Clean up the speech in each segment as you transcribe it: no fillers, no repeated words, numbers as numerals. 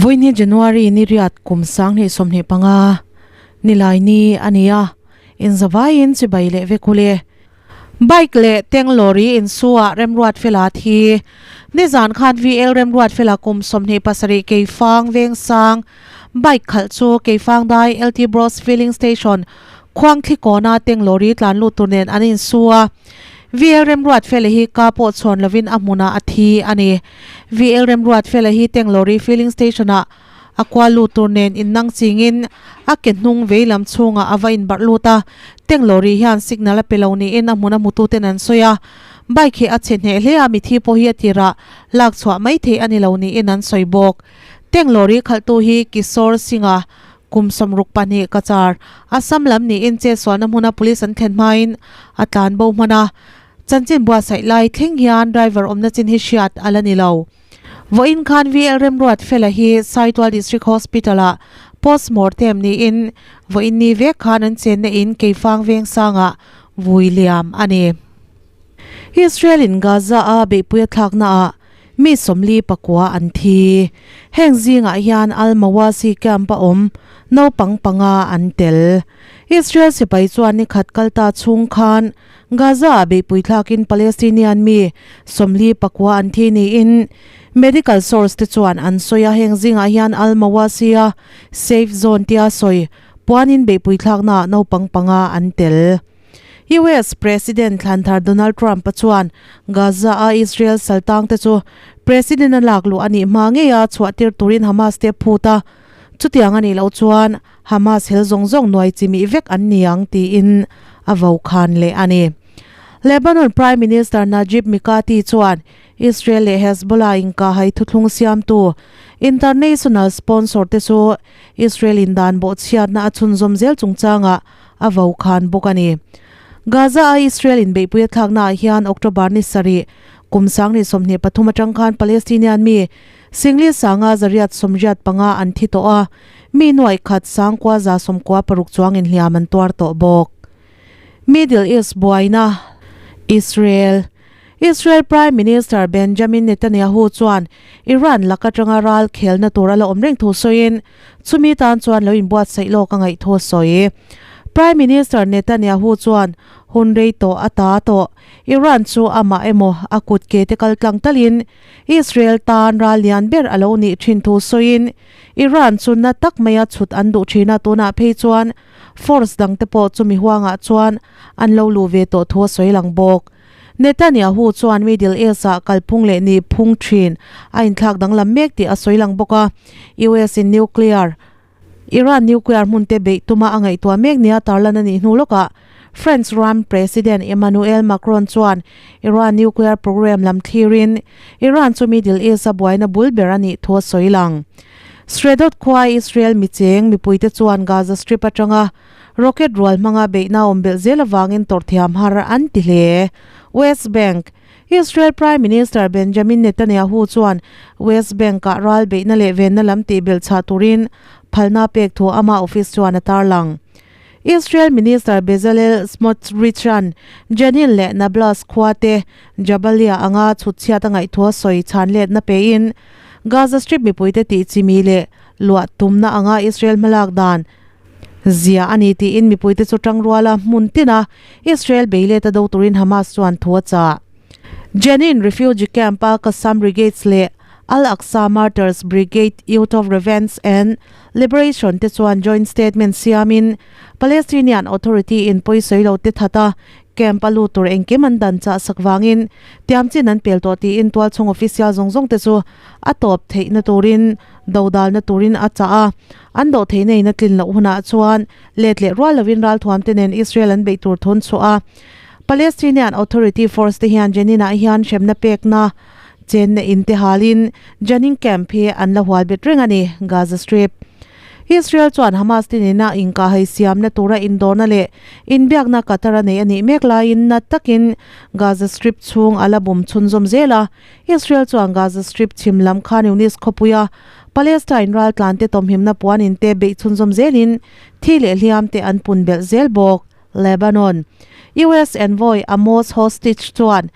Vawiin January ni riat kum 2025 nilai ni a ni a, inzavaiin chibai leh vek ule. Bike leh tank lorry insuah remruat fela thi. Nizan khan VL remruat fela kum 27 Keifang Vengsang bike khalh chu Keifang dai LT Bros Filling Station Khuangthli kawna tank lorry tlan lut tur nen an insu a. VL remruat fela hi ka pawh chhawn lovin a hmunah a thi a ni. VL Remruatfela hi tank lorry filling station ah a kual lut tur nen innang chingin a ke hnung vei lam chhungah a va inbarh lut a, tank lorry hian signal a pe lo niin a hmun a hmututen an sawi a, bike hi a chhe hneh hle a, mithi pawh hi a tirah lak chhuah mai theih a ni lo niin an sawi bawk. Tank lorry khalhtu hi Kishore Singh-a kum 62 Cachar, Assam lam niin chetsualna hmuna police an thlen hmain a tlan bo hman a. Chanchin buatsaih lai thleng hian driver awmna chin hi hriat a la ni lo. Vawiin khan VL Remruat Fela hi Saitual District Hospital-ah postmortem niin vawiin ni vek khan an chenna in Keifang Vengsangah vui liam a ni. Israel-in Gaza-a beihpui a thlaknaah Mi 44 an thi. Heng zingah hian Al-Mawasi camp a awm naupang panga an tel. Israel sipai chuan ni khat kal ta chhung khan Gaza-ah beihpui thlakin Palestinian mi 49 an thi niin medical source te chuan an sawi a. Heng zingah hian Al-Mawasi-a safe zone tia sawi puanin beihpui thlaknaah naupang panga an tel. US President thlanthar Donald Trump-a chuan Gaza-a Israel saltangte chu President a lak luh a nih hma ngeia chhuahtir turin Hamas te a phut a, chutiang a nih loh chuan Hamas hel zawng zawng nuai chimih vek an ni ang tiin a vo khan leh a ni. Lebanon Prime Minister Najib Mikati chuan Israel leh Hezbollah inkahhai thuthlung siamtu international sponsor te chu Israel in dan bawhchhiatna a chhunzawm zel chungchangah a vo khan bawk a ni. Gaza-a Israel inbeihpui a thlaknaah hian October ni sarih, kum 2023 atang khan Palestinian mi singli sanga 185 an thi tawh a, mi nuaih khat 996 chuang inhliam an tuar tawh bawk. Middle East buaina, Israel. Israel Prime Minister Benjamin Netanyahu chuan Iran lak atanga ral khelna tur a la awm reng thu sawiin chumi tan chuan lo inbuatsaih lawk a ngaih thu a sawi. Prime Minister Netanyahu chuan hun rei tawh a ta tawh Iran chu amah emaw a kut ke te kal tlang talin Israel tan ral lian ber a lo nih thin thu sawiin Iran chu na tak maia chhut an duh thin a, tunah phei chuan force dangte pawh chumi huangah chuan an lo luh ve tawh thu a sawi lang bawk. Netanyahu chuan Middle East-ah kalphung leh ni phung thin a inthlak danglam mek tih a sawi lang bawk a. US in nuclear Iran nuclear hmun te beih tuma a ngaihtuah mek nia tarlan a nih hnu lawkah France ram President Emmanuel Macron chuan Iran nuclear program lam thlirin Iran chu Middle East-a buaina bul ber a nih thu a sawi lang. Sredot khua Israel micheng mipuite chuan Gaza Strip atanga Rocket rual hmanga beihna awm belh zel avangin tawrhthiam har an ti hle. West Bank, Israel Prime Minister Benjamin Netanyahu chuan West Bank-ah ral beihna leh venna lam tih belh chhah turin phalna pek thu ama office chuan a tarlang. Israel Minister Bezalel Smotrich-a'n Jenin leh Nablus khua te Jabalia anga chhutchhiat a ngaihthua sawi chhan letna pein Gaza Strip mipuite tih chimi leh luah tumna anga Israel hmalak dan Zia a ni tiin mipuite chu tangruala hmun tina Israel bei let a do turin Hamas chuan thu a chah. Jenin refugee camp-a Qassam Brigades leh Al-Aqsa Martyrs Brigade Youth of Revenge and Liberation te chuan joint statement siamin Palestinian Authority in pawisawi lo te that a camp a lut tur engkim an dan chah sak vangin tiamchin an pel tawh tiin tualchhung official zawng zawng te chu a tawp theihna turin dodalna turin a chah a. An dawh theihna in a tlin loh hunah chuan let leh rual lovin ralthuamte nen Israel an beih tur thun chhuah a. Palestinian Authority force te hian Jenin-ah hian hremna pekna chenna in te halin Jenin camp hi an la hual bet reng a ni, Gaza Strip. Israel chuan Hamas te nena inkahhai siamna tura indawrna leh inbiakna Qatar a nei a nih mek laiin na takin Gaza Strip chhung a la bum chhunzawm zel a. Israel chuan Gaza Strip chhim lam Khan Yunis khawpuia Palestine raltlante tawmhimna puanin te beih chhunzawm zelin thi leh hliam te an pun belh zel bawk. Lebanon. US envoy Amos Hostage chuan.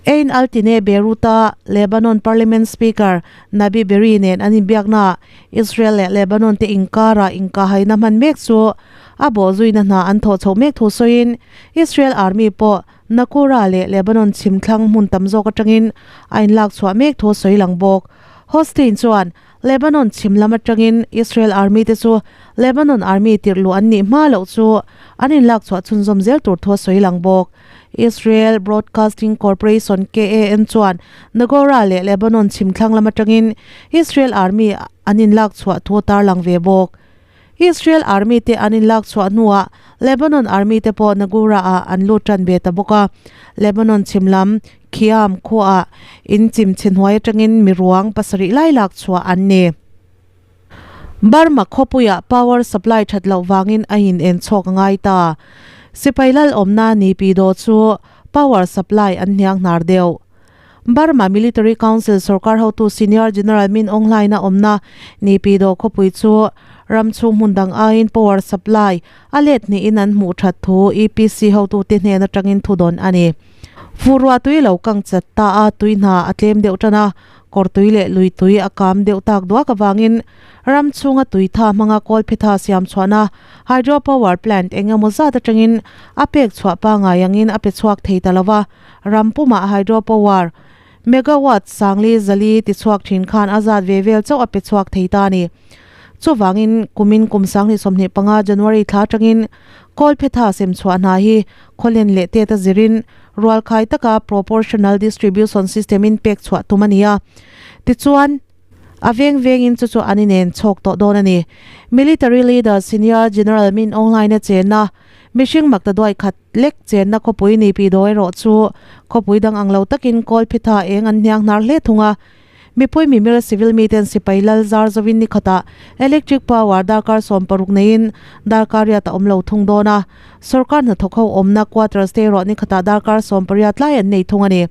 Ein Altine Beirut-a Lebanon Parliament Speaker Nabih Berri nen an inbiaknaah Israel leh Lebanon te inkara inkahaina hman mek chu a bawhzuina hna an thawh chhoh mek thu sawiin Israel Army pawh Naqoura leh Lebanon chhimthlang hmun tam zawk atangin a inlak chhuah mek thu sawi lang bawk. Hostein chuan Lebanon chhim lam atangin Israel Army te chu Lebanon Army tirh luh an nih hma loh chu an inlak chhuah chhunzawm zel tur thu a sawi lang bawk. Israel Broadcasting Corporation, KAN, chuan Nagora leh Lebanon chhim thlang lam atangin Israel Army an inlak chhuah thu a tarlang ve bawk. Israel Army te an inlak chhuah hnuah Lebanon Army te pawh Nagora ah an lut tan ve ta bawk a. Lebanon chhim lam Khiam khuaah in chim chhe hnuai atangin miruang pasarih lai lak chhuah an ni. Burma khawpuiah power supply that loh vangin a in en chhawk a ngai ta. Sipai lal awmna ni pi daw chu power supply an hniang hnar deuh. Burma Military Council sorkar hotu Senior General Min Aung Hlaing-a awmna ni pi daw khawpui chu ram chhung hmun dang aiin power supply a let hnihin an hmuh that thu EPC hotute hnen atangin thudawn a ni. Furua tui lo kang chat ta a, tui hna a tlem deuh tan a, kawr tui leh lui tui a kam deuh tak duak avangin ram chhunga tui tha hmanga kawlphetha siam chhuahna hydro power plant eng emaw zat atangin a pek chhuah pangngai angin a pe chhuak thei ta lo va, ram pumah hydro power megawatt sangli zali ti chhuak thin khan a zat ve vel chauh a pe chhuak thei ta a ni. Chuvangin kumin kum 2025 January thla atangin kawlphetha sem chhuah hna hi khawlen leh tet a zirin rualkhai taka proportional distribution system in pek chhuah tum a ni a. Tichuan, a veng vengin chu chu an inen chhawk tawh dawn a ni. Military leader Senior General Min Aung Hlaing-a chenna mihring makta duai khat lek chenna khawpui ni pi daw erawh chu khawpui dang ang lo takin kawlphetha eng an hniang hnar hle thung a. Mipui mimir civil miten sipai lal zar zovin ni khatah electric power darkar 16 neiin darkar riat a awm lo thung dawn a, sorkar hnathawk ho awmna quarters te erawh ni khatah darkar 18 lai an nei thung a ni.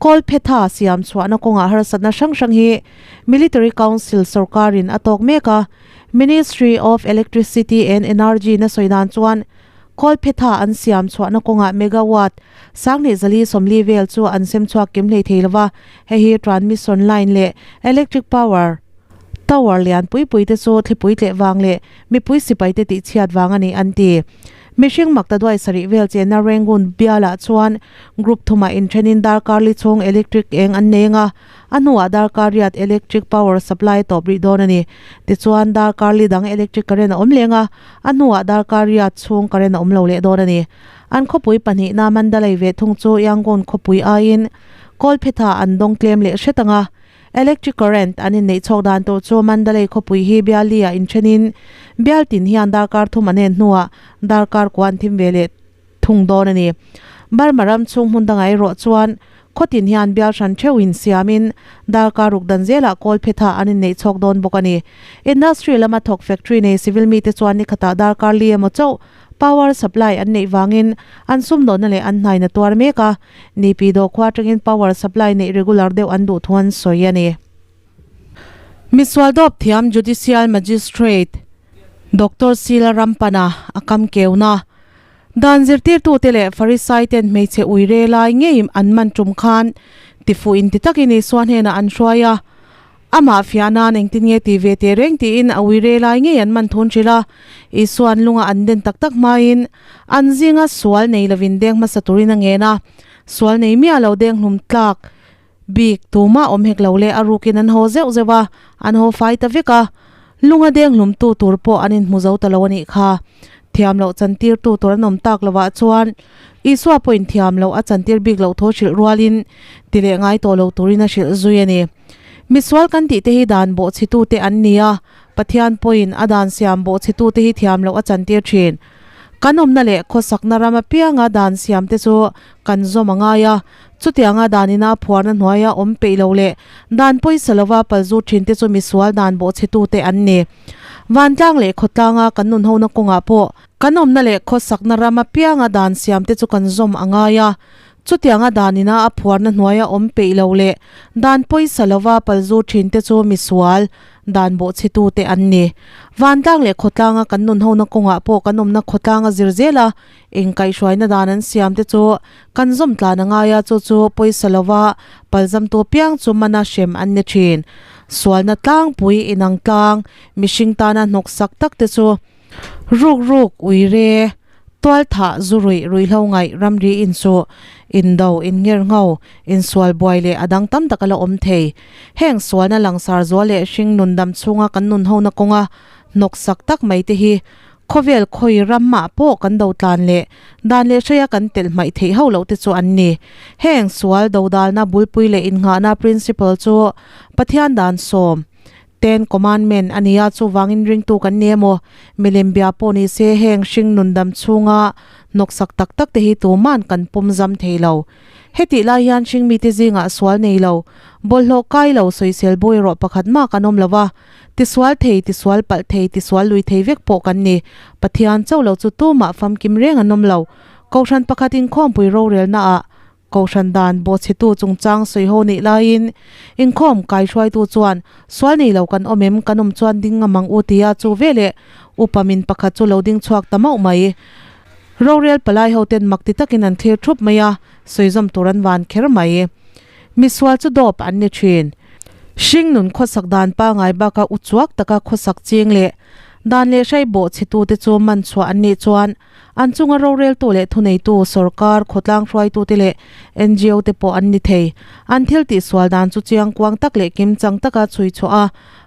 Kawlphetha siam chhuahna kawngah harsatna hrang hrang hi Military Council sorkarin a tawk mek a, Ministry of Electricity and Energy na sawi dan chuan Kawlphetha an siam chhuahna kawngah megawatt 2440 vel chu an sem chhuak kim hlei thei lova, hei hi transmission line leh electric power tower lian pui pui te chu thlipui tleh vang leh mipui sipai te tihchhiat vang a ni an ti. Mihring makta duai sarih vel chenna Rangoon bialah chuan group thumah inthenin darkar li chhung electric eng an nei anga, A hnuah darkar riat electric power supply tawp rih dawn a ni. Tichuan, darkar li dang electric current a awm leng a, a hnuah darkar riat chhung current a awm lo leh dawn a ni. An khawpui pahnihna Mandalay ve thung chu Yangon khawpui aiin Kawlphetha an dawng tlem leh hret ang a. Electric current an inneih chhawk dan tur chu Mandalay khawpui hi bial li ah inthenin bial tin hian darkar thum an en hnuah darkar kua an thim ve leh thung dawn a ni. Burma ram chhung hmun dangah erawh chuan khawtin hian bial hran theuhin siamin darkar ruk dan zelah kawlphetha an inneih chhawk dawn bawk a ni. Industry lama thawk factory nei civil mite chuan nikhatah darkar li emaw chauh power supply an neih vangin an sumdawnna leh an hnaina tuar mek a, Nipi dawh khua atangin power supply neih regular deuh an duh thu an sawi a ni. Misual dawp thiam Judicial Magistrate Doctor Sila Rampana a kam keuna. Dan zirtirtute leh Farisai ten hmeichhe ui re lai ngei an man tum khan tifuh inti takin Isua hnenah an hruai a. Amah fiah nan engtin nge ti ve teh reng tiin a ui re lai ngei an man thun hrilh a. Isua'n lunga an den tak tak hmain an zinga sual nei lovin deng hmasa turin a ngen a. Sual nei miah lo deng hlum tlak bik tumah awm hek lo leh a rukin an haw zeuh zeuh a, an haw fai ta vek a. Lunga deng hlumtu tur pawh an inhmu zo ta lo a nih kha. Thiam loh chantirtu tur an awm tak lovah chuan Isua pawhin thiam loh a chantir bik loh thu hrilh rualin ti leh ngai tawh lo turin a hrilh zui a ni. Misual kan tih te hi dan bawhchhitute an ni a, Pathian pawhin a dan siam bawhchhitute hi thiam loh a chantir thin. Kan awmna leh khawsakna ram apianga dan siamte chu kan zawm a ngai a, Chutianga danina a phuarna hnuaia awm peih lo leh dan pawisa lova palzu thinte chu misual dan bawhchhetute an ni. Vantlang leh khawtlanga kan nunhona kawngah pawh kan awmna leh khawsakna ram apianga dan siamte chu kan zawm a ngai a. Chutianga danina a phuarna hnuaia awm peih lo leh dan pawisa lova palzu thinte chu misual, dan bawhchhetute an ni. Vantlang leh khawtlanga kan nunhona kawngah pawh kan awmna khawtlanga zir zel a, Inkaihhruaina dan an siam te chu kan zawm tlan a ngai a, chu chu pawisa lova palzamtu piang chu mana hrem an ni thin. Sualna tlangpui inang tlang mihring tana hnawksak tak te chu ruk ruk, uire, tualthah, zu ruih, ruihhlo ngaih, ramri inchuh, indo, inngir ngho, insual buai leh a dang tam tak a la awm thei. Heng sualna langsar zual leh hring nun dam chhunga kan nunhona kawnga hnawksak tak mai te hi Khawvel khawi ramah pawh kan do tlan leh dan leh hreia kan telh hmaih theih ho loh te chu an ni. Heng sual dodalna bulpui leh innghahna principle chu Pathian dan sawm, Ten Commandment, a ni a, chuvangin ringtu kan ni emaw, milem bia pawh ni se heng hring nun dam chhunga hnawksak tak tak te hi tuman kan pawm zam thei lo. Hetih lai hian hringmite zingah sual nei lo, bawlhhlawh kai lo sawisel bawi erawh pakhat mah kan awm lo va, Tisual thei, tisual palh thei, tisual lui thei vek pawh kan ni. Pathian chauh lo chu tumah famkim reng an awm lo. Kohhran pakhat inkhawmpui rorelna ah Kohhran dan bawhchhetu chungchang sawiho neih laiin inkhawm kaihruaitu chuan sual nei lo kan awm em, kan awm chuan ding ngam ang u tia chu veleh upa min pakhat chu lo ding chhuak ta mauh mai. Rorel palai ho ten mak ti takin an thlir thup mai a, sawizawm tur an van kher mai. Misual chu dawp an ni thin. Hringnun khawsak dan pangai baka uchuak taka khawsak ching leh dan leh hrai bawh chhetute chu man chhuah an nih chuan an chunga roreltu leh thuneitu sorkar khawtlang hruaitute leh ngo te pawh an ni thei. An thil tihsual dan chu chiangkuang tak leh kimchang taka chhui chhuah a,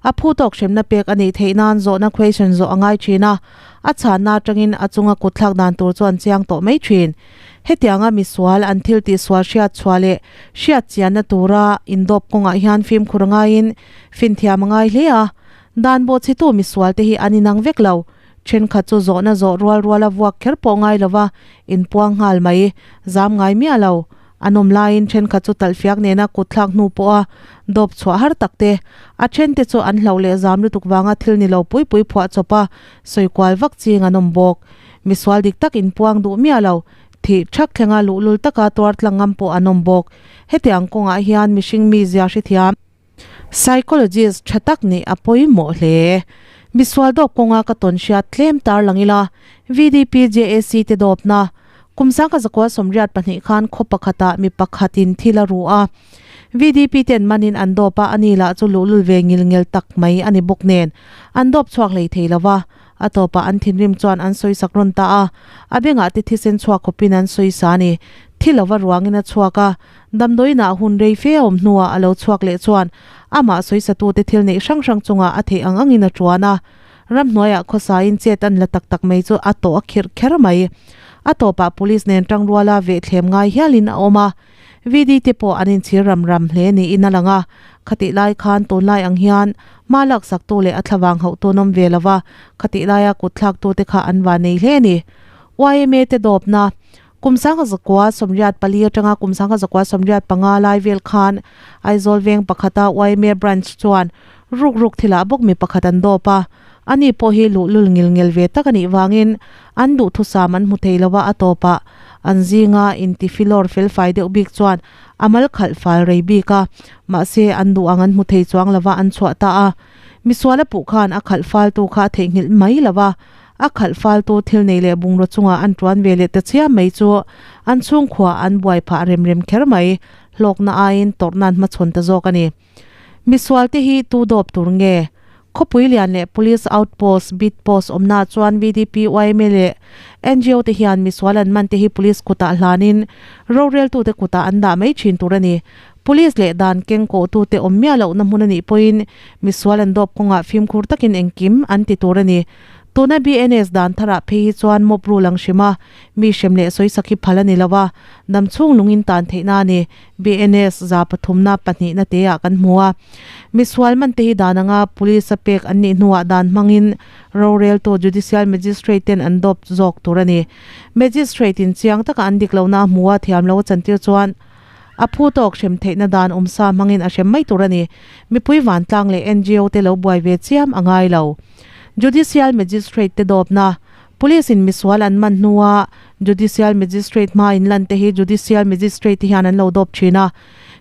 a phu tawk hremna pek a nih theih nan zawhna question zawh a ngai thin a, a chhanna atangin a chunga kutthlak dan tur chu an chiang tawh mai thin. Hetianga misual an thil tihsual hriat chhuah leh hriat chianna tura indawp kawngah hian fimkhur a ngaiin finthiam a ngai hle a. Dan bawhchhitu misualte hi an inang vek lo. Thenkhat chu zawhna zawh rual ruala vuak kher pawh ngai lova inpuang nghal mai, zam ngai miah lo. An awm laiin thenkhat chu talhfiak nena kutthlak hnu pawha dawp chhuah har tak te, a thente chu an hlauh leh zam lutuk vanga thil ni lo pui pui phuah chawpa sawikual vak ching an awm bawk. Misual dik tak inpuang duh miah lo, thih thak thlenga luhlul taka tuar tlang ngam pawh an awm bawk. Hetiang kawngah hian mihring mizia hrethiam, psychologist, tha tak nih a pawimawh hle. Misual dawp kawnga ka tawn hriat tlem tar lang ila, VDP JAC te dawpna, kum sangka zakua 82 khan khaw pakhatah mi pakhatin thil a ru a. VDP ten manin an dawp a, ani lah chu luhlul ve ngil ngel tak mai a ni bawk nen, an dawp chhuak hlei thei lo va. A tawpah an thinrim chuan an sawisak rawn ta a, a bengah te thisen chhuak khawpin an sawisa a ni. Thi lova ruangin a chhuak a, damdawiinah hun rei fe a awm hnuah a lo chhuak leh chuan amah sawisatute thil neih hrang hrang chungah a theih ang angin a tuan a. Ramhnuaiah khawsain chet an la tak tak mai chu a tawh a khirh kher mai. A tawpah police nen tangruala vehthlem ngai hialin a awm a. VD te pawh an inchhir ram ram hle niin a lang a, khatih lai khan tunlai ang hian hma laksaktu leh a thlavang hauhtu an awm ve lo va, khatih laia kutthlaktu te kha an van nei hle a ni. Yma te dawpna, Kum 1984 atanga kum 1985 lai vel khan Aizawl veng pakhata yma branch chuan ruk ruk thilah bawk mi pakhat an dawp a, ani pawh hi luhlul ngil ngel ve tak a nih vangin an duhthusam an hmu thei lo a, a tawpah an zinga intifilawr felfai deuh bik chuan a mal khalh fal rei bik a, mahse an duh ang an hmu thei chuang lo va an chhuah ta a. Misual a puh khan a khalh faltu kha a theihnghilh mai lo va, a khalh faltu thil nei leh bungraw chungah an tuan ve leh ta chiam mai chu an chhungkhua an buai phah rem rem kher mai, hlawkna aiin tawrhna an hmachhawn ta zawk a ni. Misual te hi tu dawp tur nge? Khawpui lian leh Police Outpost, Beat Post awmnaah chuan VDP, yma leh ngo te hian misual an man te hi Police kutah hlanin roreltute kutah an dah mai thin tur a ni. Police leh dan keng kawhtute awm miah lohna hmun a nih pawhin misual an dawp kawngah fimkhur takin engkim an ti tur a ni. Tuna BNS dan tharah phei hi chuan mop rul ang hrim a, mi hrem leh sawisak hi phal a ni lo a, damchhung lungin tan theihna a ni. BNS 3 na 2 na te ah kan hmu a. Misual man te hi dan anga police a pek an nih hnuah dan hmangin roreltu Judicial Magistrate ten an dawp zawk tur a ni. Magistrate in chiang taka an dik lohna a hmu a, thiam lo a chantir chuan a phu tawk hrem theihna dan awmsa hmangin a hrem mai tur a ni. Mipui vantlang leh ngo te lo buai ve chiam a ngai lo. Judicial Magistrate te dawpna Police in misual an man hnua. Judicial Magistrate hma inlan te hi Judicial Magistrate te hian an lo dawp thin a.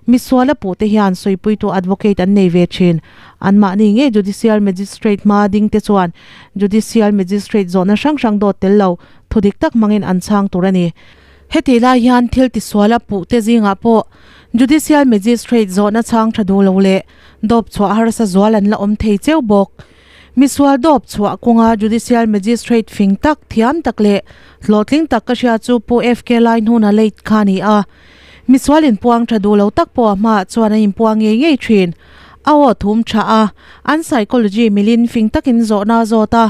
Misuala puh te hian sawipuitu Advocate an nei ve thin. Anmahni ngei Judicial Magistrate hma ding te chuan Judicial Magistrate zawhna hrang hrang dawt tel lo thudik tak hmangin an chhang tur a ni. Hetih lai hian thil tisuala puh te zingah pawh Judicial Magistrate zawhna chhang tha duh lo leh dawp chhuah harsa zual an la awm thei cheu bawk. Misual dawp chhuah kawnga Judicial Magistrate fing tak, thiam tak leh hlawhtling tak ka hria chu Pu FK Laihnuna late kha a ni a. Misual inpuang tha duh lo tak pawh a hmaah chuan an inpuang ngei ngei thin. A aw thum tha a, an psychology milin fing takin zawhna a zawt a,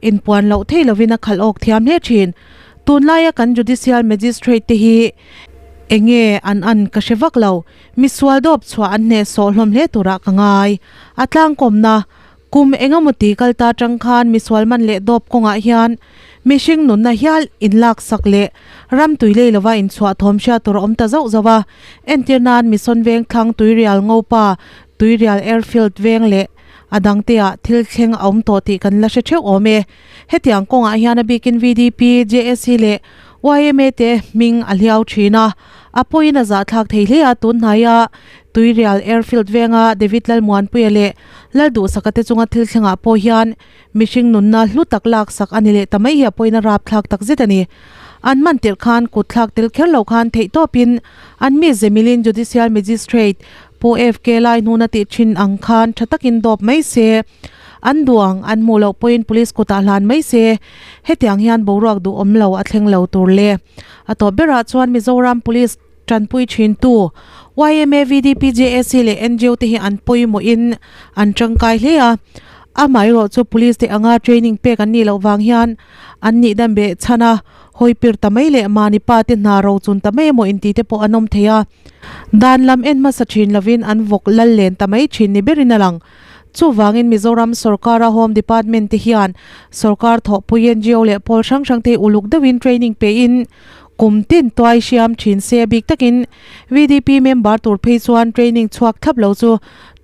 inpuan loh thei lovin a khalh awk thiam hle thin. Tunlaia kan Judicial Magistrate te hi enge an an ka hre vak lo. Misual dawp chhuah an hnehsawh hlawm hle turah ka ngai. A tlangkawmna Kum engemaw ti kal ta tang khan misual man leh dawp kawngah hian mihring nunna hial inlaksak leh ram tui lei lova inchhuah thawm hriat tur a awm ta zauh zauh a. Entir nan Mission Veng thlang Tuirial Ngopa, Tuirial Airfield veng leh a dangteah thil thleng a awm tawh tih kan la hre theuh awm e. Hetiang kawngah hian a bikin VDP, JAC leh yma te hming a hliau thin a, a pawhin a zahthlak thei hle a, tun hnaia Tuirial Airfield venga David Lalmuanpuia leh Lalduhsaka te chunga thil thlengah pawh hian mihring nunna hlu tak laksak a ni leh ta mai hi a pawhin a rapthlak takzet a ni. An man tirh khan kut thlak tel kher lo khan theihtawpin an mi zemilin Judicial Magistrate Pu FK Laihnuna tih thin ang khan tha takin dawp mai se. An duang an hmuh loh pawhin police kutah hlan mai se, hetiang hian boruak duhawm lo a thleng lo tur le. A tawp berah chuan Mizoram Police tanpui thintu yma, VDP, JAC leh ngo te hi an pawimawhin an tangkai hle a. Amaherawh chu police te anga training pek an nih loh vang hian an nih dan beh chhan a, hawi pir ta mai leh mahni pa te hna rochun ta mai emaw inti te pawh an awm thei a. Dan lam en hmasa thin lovin an vawk lal len ta mai thin ni berin a lang. Chuvangin Mizoram sorkara Home Department te hian sorkar thawhpui ngo leh pawl hrang hrang te uluk deuhin training pein kum tin tuai hriam thin se bik takin VDP member tur phei chuan training chhuak thlap lo chu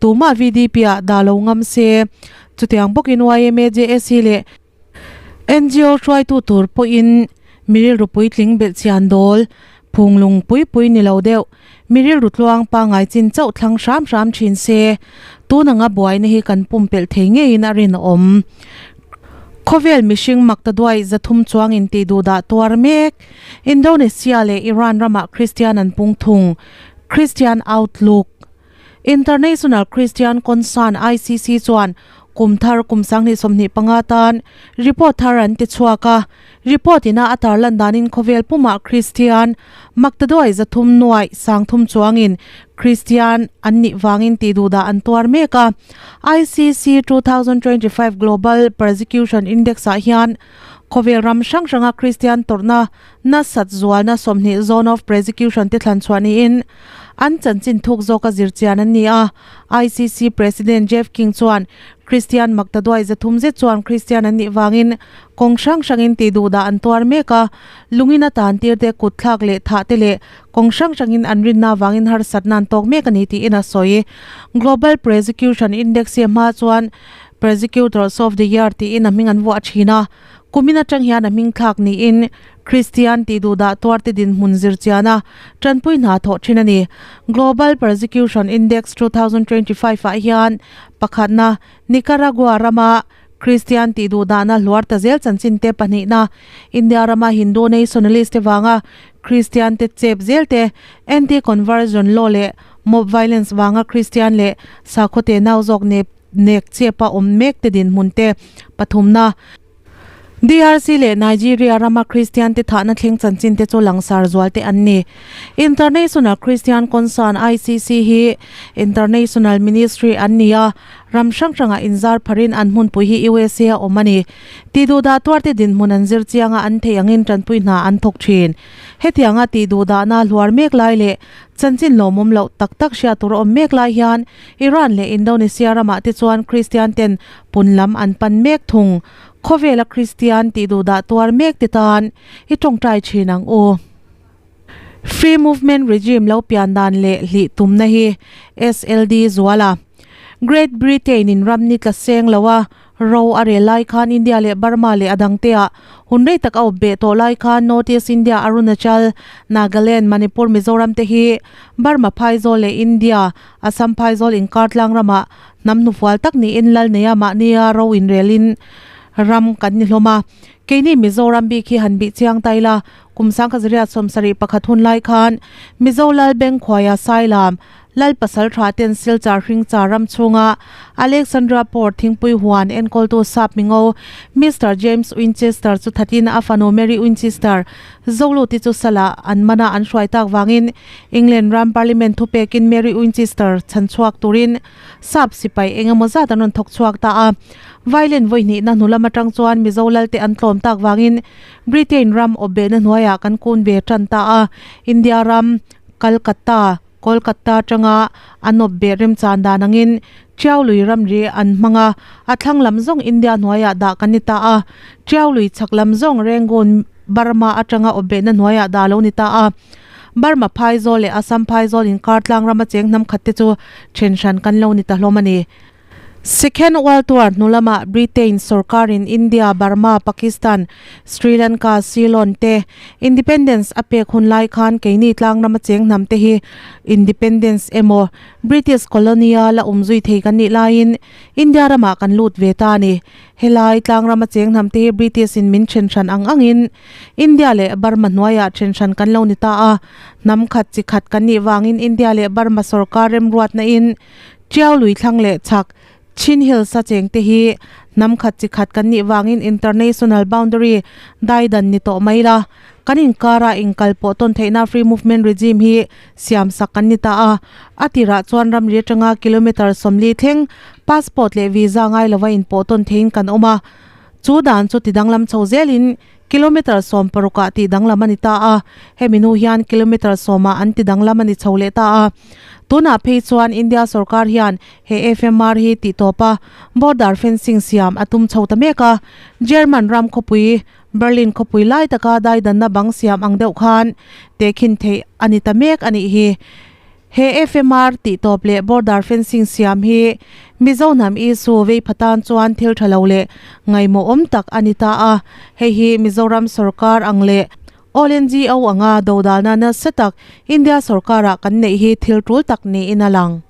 tumah VDP ah dah lo ngam se. Chutiang bawkin yma, JAC leh ngo hruaitu tur pawhin mi rilru puitling belh chian dawl phunglung pui pui ni lo deuh mi rilru tluang pangngai chin chauh thlang hram hram thin se tun anga buaina hi kan pumpelh thei ngeiin a rinawm. Khawvel mihring makta duai 300 chuang intih duhdah tuar mek Indonesia leh Iran ramah Kristian an pung thung, Christian Outlook. International Christian Concern, ICC, chuan kum thar kum 2025 tan report thar an ti chhuak a. Report ina a tarlan danin khawvel pumah Kristian maktaduai 300 nuaih 3000 chuangin Kristian an nih vangin tih duhdah an tuar mek a. ICC 2025 Global Persecution Index ah hian khawvel ram hrang hranga Kristian tawrhna nasat zualna 20 zone of persecution te thlan chhuah niin An chanchin thuk zawka zir chian an ni a, ICC President Jeff King chuan Kristian maktaduai 300 zet chuan Kristian an nih vangin kawng hrang hrangin tih duhdah an tuar mek a, lungin a tan tir te, kut thlak leh thah te leh kawng hrang hrangin an rinna vangin harsatna an tawk mek a ni tiin a sawi. Global Persecution Index hi a hma chuan Persecutors of the Year tiin a hming an vuah thin a, kumin atang hian a hming thlak niin Kristian tih duhdah tuarte dinhmun zir chiana tanpui hna thawh thin a ni. Global Persecution Index 2025 ah hian pakhatna Nicaragua rama Kristian tih duhdahna hluar ta zel chanchin te pahnihna India rama Hindu nationalist te vanga Kristian te chep zel te anti-conversion law leh mob violence vanga Kristian leh sakhaw te nau zawk nek chepa awm mek te dinhmun te pathumna DRC leh Nigeria rama Kristian te thahna thleng chanchin te chu langsar zual te an ni. International Christian Concern, ICC, hi International Ministry an ni a, ram hrang hrangah inzar pharin an hmunpui hi USA a awm a ni. Tihduhdah tuarte dinhmun an zir chianga an theih angin tanpui hna an thawk thin. Hetianga tihduhdahna hluar mek lai leh chanchin lawmawm loh tak tak hriat tur a awm mek lai hian Iran leh Indonesia ramah te chuan Kristian ten pun lam an pan mek thung. Khawvela Kristian tih duhdah tuar mek te tan i tawngtai thin ang u. Free Movement Regime lo pian dan leh hlih tumna hi SLD zuala Great Britain in ram ni tla seng lo a. Ro a rel lai khan India leh Burma leh a dangte ah hun rei tak a awp beh tawh lai khan North East India, Arunachal, Nagaland, Manipur, Mizoram te hi Burma phaizawl leh India, Assam phaizawl inkar tlang ramah hnam hnufual tak niin lal neia mahnia ro inrelin ram kan ni hlawm a. Keini Mizoram bik hi han bih chiang ta ila, kum sangkha zariat 71 hun lai khan Mizo Lal Bengkhuaia Sailam, Lal pasal tha ten Silchar hringchar ram chhunga Alexandra Port thingpui huan enkawltu sap mingo Mister James Winchester chu thatin a fanu Mary Winchester Zoluti chu sala an mana an hruai tak vangin England ram Parliament thupekin Mary Winchester chhan chhuak turin sap sipai engemaw zat an rawn thawk chhuak ta a. Violent vawi hnihna hnu lam atang chuan Mizo Lalte an tlawm tak vangin Britain ram awpbehna hnuaiah kan kun ve tan ta a. India ram Calcutta, Kolkata atanga an awp beh remchan dan angin Tiaului ramri an hmang a, a thlang lam zawng India hnuaiah dah kan ni ta a. Tiaului chhak lam zawng Rangoon, Burma atanga awp behna hnuaiah dah lo ni ta a. Burma phaizawl leh Assam phaizawl inkar tlang rama cheng hnam khat te chu then hran kan lo ni ta hlawm a ni. Second World War hnu lamah Britain sorkarin India, Burma, Pakistan, Sri Lanka, Ceylon te independence a pek hun lai khan keini tlang rama cheng hnam te hi independence emaw British colony a la awm zui thei kan nih laiin India ramah kan lut ve ta a ni. Helai tlang rama cheng hnam te hi British in min then hran ang angin India leh Burma hnuaiah then hran kan lo ni ta a, hnam khat chi khat kan nih vangin India leh Burma sorkar remruatna in Tiau lui thlang leh chhak Chin Hills a cheng te hi hnam khat chi khat kan nih vangin International Boundary daidan ni tawh mai la, kan inkara inkal pawh tawn theihna Free Movement Regime hi siam sak kan ni ta a. A tirah chuan ramri atanga kilometre 40 thleng passport leh visa ngai lova inpawh tawn theiin kan awm a, chu dan chu tidanglam chho zelin kilometre 16 ah tihdanglam a ni ta a, hemi hnu hian kilometre 10 ah an tidanglam a ni chho leh ta a. Tunah phei chuan India sorkar hian he FMR hi tihtawp a, border fencing siam a tum chho ta mek a. German ram khawpui Berlin khawpui lai taka daidanna bang siam ang deuh khan tehkhin theih a ni ta mek a nih hi. He FMR tihtawp leh border fencing siam hi Mizo hnam issue vei phatan chuan thil tha lo leh ngaihmawhawm tak a ni ta a, hei hi Mizoram sorkar ang leh All NGO anga dodalna nasa tak India sorkarah kan neih hi thil tul tak niin a lang.